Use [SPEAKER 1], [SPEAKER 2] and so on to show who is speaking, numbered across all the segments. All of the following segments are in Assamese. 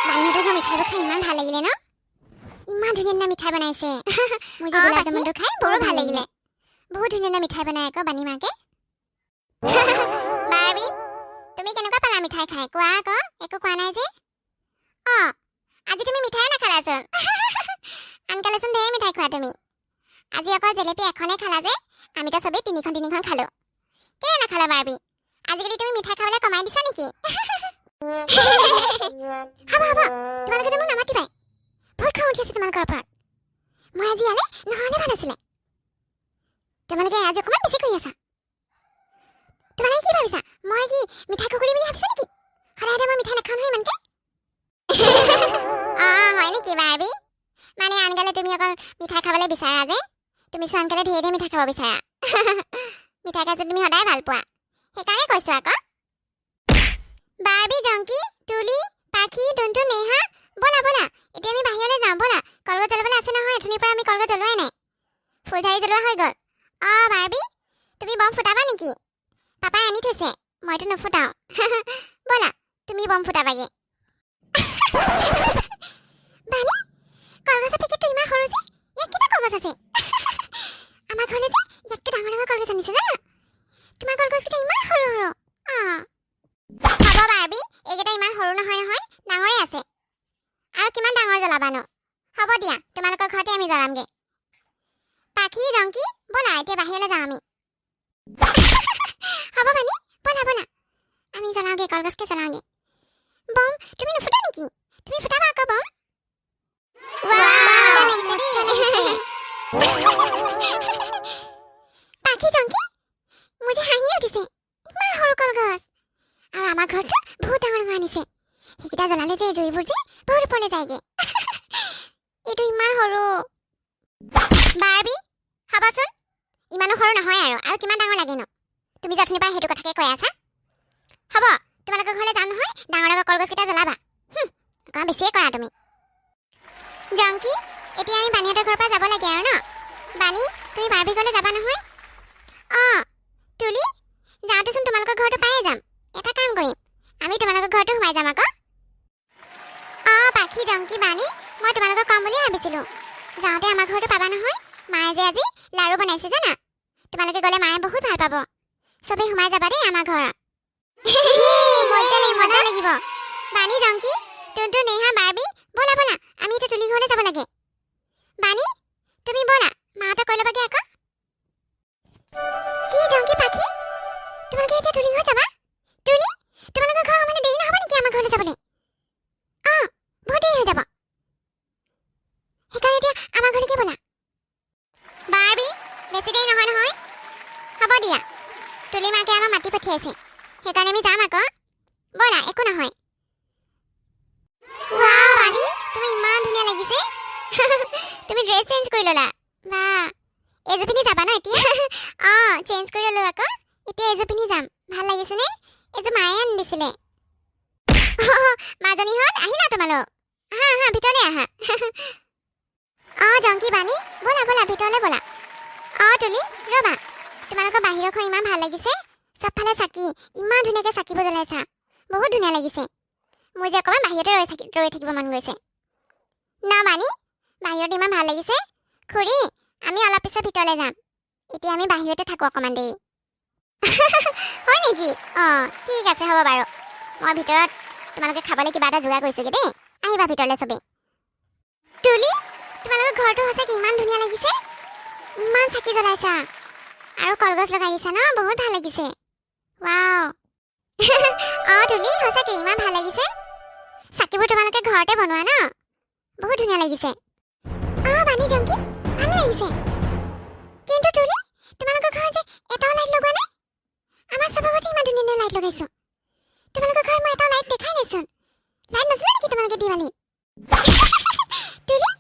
[SPEAKER 1] বাণীহঁতৰ ঘৰৰ মিঠাইবোৰ খাই ইমান ভাল লাগিলে ন? ইমান ধুনীয়া ধুনীয়া মিঠাই বনাইছে। মোৰ যে গোলাপ জামুনটো খাই বৰ ভাল লাগিলে। বহুত ধুনীয়া ধুনীয়া মিঠাই বনাই আকৌ বাণী মাকে। বাৰ্বি, তুমি কেনেকুৱা পালা মিঠাই খাই কোৱা আকৌ। একো কোৱা নাই যে? অঁ, আজি তুমি মিঠাই নাখালাচোন। আনকালেচোন ধেৰ মিঠাই খোৱা তুমি। আজি অকল জেলেপি এখনেই খালা যে? আমিতো চবেই তিনিখন তিনিখন খালোঁ। কেলে নাখালা বাৰ্বি? আজিকালি তুমি মিঠাই খাবলৈ কমাই দিছা নেকি? হ'ব হ'ব, তোমালোকে যে মোক নামাতিবাই। বহুত খং উঠি আছে তোমালোকৰ ওপৰত। মই আজি ইয়ালে নহ'লে ভাল আছিলে। তোমালোকে আজি অকণমান বেছি কৰি আছা। তোমালোকে কি ভাবিছা, মই কি মিঠাই কুকুৰী বুলি ভাবিছা নেকি? সদায় সদায় মই মিঠাই নাখাওঁ নহয় ইমানকে। অঁ, হয় নেকি বাৰ্বি? মানে আনকালে তুমি অকল মিঠাই খাবলৈ বিচাৰা যে। তুমি চোন আনকালে ধেৰ ধেৰ মিঠাই খাব বিচাৰা। মিঠাই খাইছে তুমি সদায় ভাল পোৱা, সেইকাৰণে কৈছোঁ আকৌ। বাৰ্বি, জংকী, তুলি, পাখি, টুনটুন, নেহা, ব'লা ব'লা, এতিয়া আমি বাহিৰলৈ যাওঁ ব'লা। কলগছ জ্বলাবলৈ আছে নহয়। অথনিৰ পৰা আমি কলগছ জ্বলোৱাই নাই। ফুলঝাৰি জ্বলোৱা হৈ গ'ল। অঁ বাৰ্বি, তুমি বম ফুটাবা নেকি? পাপাই আনি থৈছে, মইতো নুফুটাওঁ। ব'লা, তুমি বম ফুটাবাগে। বাণী, কলগছৰ পেকেটটো ইমান সৰু যে? ইয়াত কেইটা কলগছ আছে? আমাৰ ঘৰলৈ যে ইয়াতকৈ ডাঙৰ ডাঙৰ কলগছ আনিছে জানা। তোমাৰ কলগছকেইটা ইমান সৰু সৰু। অঁ হ'ব বাৰ্বি, এইকেইটা ইমান সৰু নহয় নহয়, ডাঙৰেই আছে। আৰু কিমান ডাঙৰ জ্বলাবানো? হ'ব দিয়া, তোমালোকৰ ঘৰতে আমি জ্বলামগৈ। পাখি, জংকী, ব'লা, এতিয়া বাহিৰলৈ যাওঁ আমি। হ'ব বাণী, ব'লা ব'লা, আমি জ্বলাওঁগৈ, কলগছকে জ্বলাওঁগৈ বম। তুমি নুফুটা নেকি? তুমি ফুটাবা আকৌ বম। মজা লাগিছে দেই। পাখি, জংকী, মোৰ যে হাঁহি উঠিছে। ইমান সৰু কলগছ আৰু আমাৰ ঘৰটো বহুত ডাঙৰ ডাঙৰ আনিছে। সেইকেইটা জ্বলালে যে জুইবোৰ যে বহুত ওপৰলৈ যায়গৈ। এইটো ইমান সৰু। বাৰ্বি, হ'বচোন, ইমানো সৰু নহয় আৰু। আৰু কিমান ডাঙৰ লাগেনো? তুমি যে অথনিৰ পৰা সেইটো কথাকে কৈ আছা। হ'ব, তোমালোকৰ ঘৰলৈ যাম নহয়, ডাঙৰ ডাঙৰ কলগছকেইটা জ্বলাবা। অকণমান বেছিয়ে কৰা তুমি। জংকী, এতিয়া আমি বাণীহঁতৰ ঘৰৰ পৰা যাব লাগে আৰু ন? বাণী, তুমি বাৰ্বি ঘৰলৈ যাবা নহয়? অঁ তুলি, যাওঁতেচোন তোমালোকৰ ঘৰটো পায়ে যাম। এটা কাম কৰিম, আমি তোমালোকৰ ঘৰটো সোমাই যাম আকৌ। অঁ পাখি, জংকী, বাণী, মই তোমালোকক ক'ম বুলিয়ে ভাবিছিলোঁ। যাওঁতে আমাৰ ঘৰটো পাবা নহয়। মায়ে যে আজি লাৰু বনাইছে জানা? তোমালোকে গ'লে মায়ে বহুত ভাল পাব। চবেই সোমাই যাবা দেই আমাৰ ঘৰত। মজা লাগিব, মজা লাগিব। বাণী, জংকী, টুনটুন, নেহা, বাৰ্বি, ব'লা ব'লা, আমি এতিয়া তুলি ঘৰলৈ যাব লাগে। বাণী, তুমি ব'লা, মাহঁতক কৈ ল'বাগে আকৌ। কি জংকী, পাখি, তোমালোকে এতিয়া তুলি ঘৰ যাবা? তুলি, তোমালোকৰ ঘৰ মানে দেৰি নহ'ব নেকি আমাৰ ঘৰলৈ যাবলৈ? অঁ, বহুত দেৰি হৈ যাব। সেইকাৰণে এতিয়া আমাৰ ঘৰলৈকে ব'লা। বাৰ্বি, বেছি দেৰি নহয় নহয়। হ'ব দিয়া। তুলি মাকে আমাক মাতি পঠিয়াইছে, সেইকাৰণে আমি যাম আকৌ। ব'লা, একো নহয়। ৱাও বাণী, তুমি ইমান ধুনীয়া লাগিছে। তুমি ড্ৰেছ চেঞ্জ কৰি ল'লা বা? এইযোৰ পিন্ধি যাবা ন এতিয়া? অঁ, চেঞ্জ কৰি ল'লো আকৌ। এতিয়া এইযোৰ পিন্ধি যাম। ভাল লাগিছেনে? এইযোৰ মায়ে আনি দিছিলে। মাজনীহঁত, আহিলা তোমালোক? আহা আহা, ভিতৰলৈ আহা। অঁ জংকী, বাণী, ব'লা ব'লা, ভিতৰলৈ ব'লা। অঁ তুলি, ৰ'বা। তোমালোকৰ বাহিৰখন ইমান ভাল লাগিছে। চবফালে চাকি, ইমান ধুনীয়াকৈ চাকিবোৰ জ্বলাইছা। বহুত ধুনীয়া লাগিছে। মোৰ যে অকণমান বাহিৰতে ৰৈ থাকিব মন গৈছে ন বাণী? বাহিৰত ইমান ভাল লাগিছে। খুৰী, আমি অলপ পিছত ভিতৰলৈ যাম। এতিয়া আমি বাহিৰতে থাকোঁ অকণমান দেৰি। হয় নেকি? অঁ, ঠিক আছে, হ'ব বাৰু। মই ভিতৰত তোমালোকে খাবলৈ কিবা এটা যোগাৰ কৰিছোগৈ দেই। আহিবা ভিতৰলৈ চবেই। তুলি, তোমালোকৰ ঘৰটো সঁচাকৈ ইমান ধুনীয়া লাগিছে। ইমান চাকি জ্বলাইছা আৰু কলগছ লগাই দিছা ন? বহুত ভাল লাগিছে। ৱাও। অঁ তুলি, সঁচাকৈ ইমান ভাল লাগিছে। চাকিবোৰ তোমালোকে ঘৰতে বনোৱা ন? বহুত ধুনীয়া লাগিছে। অঁ বাণী, জংকী, ভাল লাগিছে। কিন্তু তুলি, তোমালোকৰ ঘৰত যে এটাও লাইট লগোৱা নাই। আমাৰ চবৰ ঘৰতে ইমান ধুনীয়া ধুনীয়া লাইট লগাইছোঁ। তোমালোকৰ ঘৰত মই এটাও লাইট দেখাই নাইচোন। লাইট নজ্বলোৱা নেকি তোমালোকে দিৱালীত? তুলি,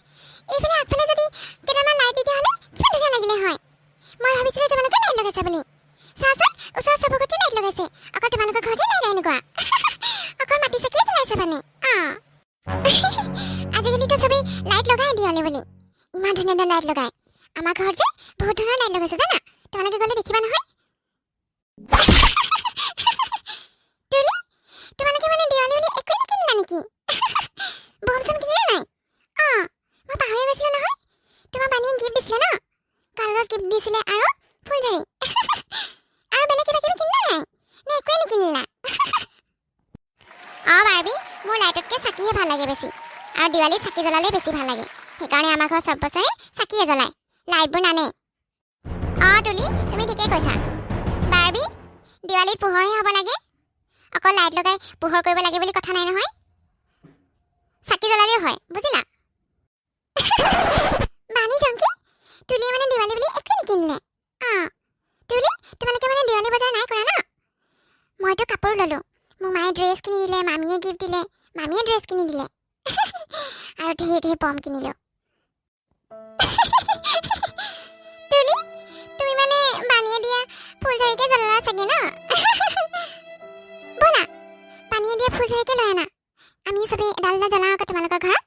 [SPEAKER 1] এইফালে আগফালে যদি কেইটামান লাইট দি দিয়া হ'লে কিমান ধুনীয়া লাগিলে হয়। মই ভাবিছিলোঁ তোমালোকে লাইট লগাইছা বুলি। চোৱাচোন, ওচৰত চবৰ ঘৰতে লাইট লগাইছে, অকল তোমালোকৰ ঘৰতে লাইট নাই। এনেকুৱা অকল মাটি চাকিয়ে জ্বলাইছা মানে। অঁ, আজিকালিতো চবেই লাইট লগাই দিৱালী বুলি। ইমান ধুনীয়া ধুনীয়া লাইট লগাই। আমাৰ ঘৰত যে বহুত ধৰণৰ লাইট লগাইছে জানা? তোমালোকে গ'লে দেখিবা নহয়। তুলি, তোমালোকে মানে দিৱালী বুলি একোৱেই নিকিনিলা নেকি? দিছিলে আৰু ফুলঝাৰি। আৰু বেলেগ কিবা কিবি কিনিলা নাই নে একোৱেই নিকিনিলা? অঁ বাৰ্বি, মোৰ লাইটতকৈ চাকিহে ভাল লাগে বেছি আৰু দিৱালীত চাকি জ্বলালে বেছি ভাল লাগে। সেইকাৰণে আমাৰ ঘৰত চব বছৰে চাকিয়ে জ্বলায়, লাইটবোৰ নানে। অঁ তুলি, তুমি ঠিকেই কৈছা। বাৰ্বি, দিৱালীত পোহৰহে হ'ব লাগে। অকল লাইট লগাই পোহৰ কৰিব লাগে বুলি কথা নাই নহয়, চাকি জ্বলালেও হয়, বুজিলা? বাণী, জংকি, তুলিয়ে মানে দিৱালী বুলি একোৱে নিকিনিলে। অঁ তুলি, তোমালোকে মানে দিৱালী বজাৰ নাই কৰা ন? মইতো কাপোৰ ল'লোঁ। মোক মায়ে ড্ৰেছ কিনি দিলে, মামীয়ে গিফ্ট দিলে, মামীয়ে ড্ৰেছ কিনি দিলে আৰু ঢেৰ ঢেৰ বম কিনিলোঁ। তুলি, তুমি মানে বাণীয়ে দিয়া ফুলঝাৰিকে জ্বলালা চাগে ন? ব'লা, বাণীয়ে দিয়া ফুলঝাৰিকে লৈ আনা, আমি চবেই এডাল এডাল জ্বলাওঁ আকৌ তোমালোকৰ ঘৰত।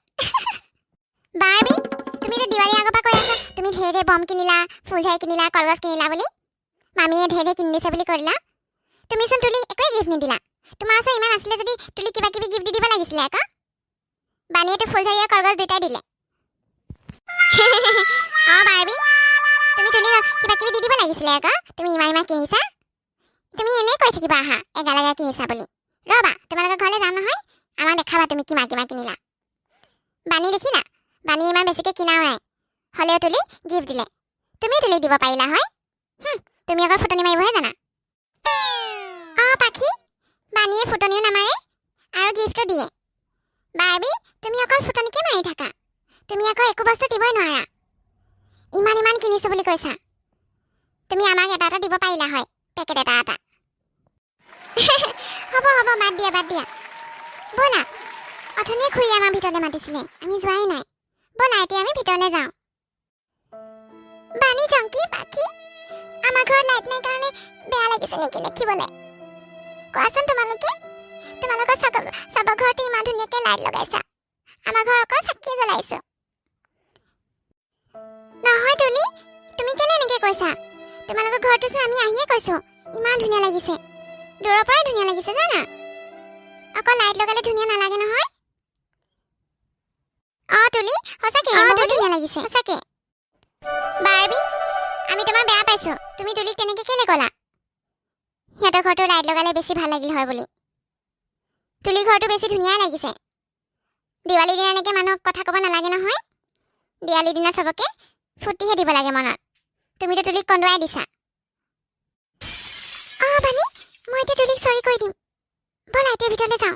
[SPEAKER 1] বাৰ্বি, তুমি যে দিৱালী আগৰ পৰা কৈ আছা, তুমি ঢেৰ ঢেৰ বম কিনিলা, ফুলঝাৰি কিনিলা, কলগছ কিনিলা বুলি, মামীয়ে ঢেৰ ঢেৰ কিনি দিছে বুলি কৈ দিলা। তুমিচোন তুলিক একোৱে গিফ্ট নিদিলা। তোমাৰ ওচৰত ইমান আছিলে যদি তুলিক কিবা কিবি গিফ্ট দি দিব লাগিছিলে আকৌ। বাণীয়েতো ফুলঝাৰি আৰু কলগছ দুয়োটাই দিলে। অঁ বাৰ্বি, তুমি তুলিক কিবা কিবি দি দিব লাগিছিলে আকৌ। তুমি ইমান ইমান কিনিছা, তুমি এনেই কৈ থাকিবা আহা এগাল এগাল কিনিছা বুলি। ৰ'বা, তোমালোকৰ ঘৰলৈ যাম নহয়, আমাক দেখাবা তুমি কিমান কিমান কিনিলা। বাণী দেখিলা, বাণী ইমান বেছিকৈ কিনাও নাই, হ'লেও তুলিক গিফ্ট দিলে। তুমিও তুলিক দিব পাৰিলা হয়। তুমি আকৌ ফুটনি মাৰিবহে জানা। অঁ পাখি, বাণীয়ে ফুটনিও নামাৰে আৰু গিফ্টো দিয়ে। বাৰ্বি, তুমি অকল ফুটনিকে মাৰি থাকা, তুমি আকৌ একো বস্তু দিবই নোৱাৰা। ইমান ইমান কিনিছোঁ বুলি কৈছা, তুমি আমাক এটা এটা দিব পাৰিলা হয়, পেকেট এটা এটা। হ'ব হ'ব, বাদ দিয়া, বাদ দিয়া। ব'লা, অথনিয়ে খুৰী আমাৰ ভিতৰলৈ মাতিছিলে, আমি যোৱাই নাই। ব'লা, এতিয়া আমি ভিতৰলৈ যাওঁ। বাণী, জংকি, পাখি, আমাৰ ঘৰত লাইট নাই কাৰণে বেয়া লাগিছে নেকি দেখিবলৈ? কোৱাচোন তোমালোকে। তোমালোকৰ চবৰ ঘৰতে ইমান ধুনীয়াকৈ লাইট লগাইছা, আমাৰ ঘৰ অকল চাকিয়ে জ্বলাইছো। নহয় তুলি, তুমি কেলে এনেকৈ কৈছা? তোমালোকৰ ঘৰটোচোন আমি আহিয়ে কৈছো ইমান ধুনীয়া লাগিছে, দূৰৰ পৰাই ধুনীয়া লাগিছে জানা। অকল লাইট লগালে ধুনীয়া নালাগে নহয়। অ তুলি, সঁচাকে বহুত ধুনীয়া লাগিছে, সঁচাকে। বাৰ্বি, আমি তোমাৰ বেয়া পাইছো। তুমি তুলিক তেনেকে কেলে ক'লা, সিহঁতৰ ঘৰটো লাইট লগালে বেছি ভাল লাগিল হয় বুলি? তুলি ঘৰটো বেছি ধুনীয়া লাগিছে। দিৱালীৰ দিনা এনেকে মানুহক কথা ক'ব নালাগে নহয়। দিৱালীৰ দিনা চবকে ফূৰ্তিহে দিব লাগে মনত। তুমিতো তুলিক কন্দুৱাই দিছা। অ বাণী, মই এতিয়া তুলিক চৰি কৈ দিম। ব'লা, এতিয়া ভিতৰলৈ যাওঁ।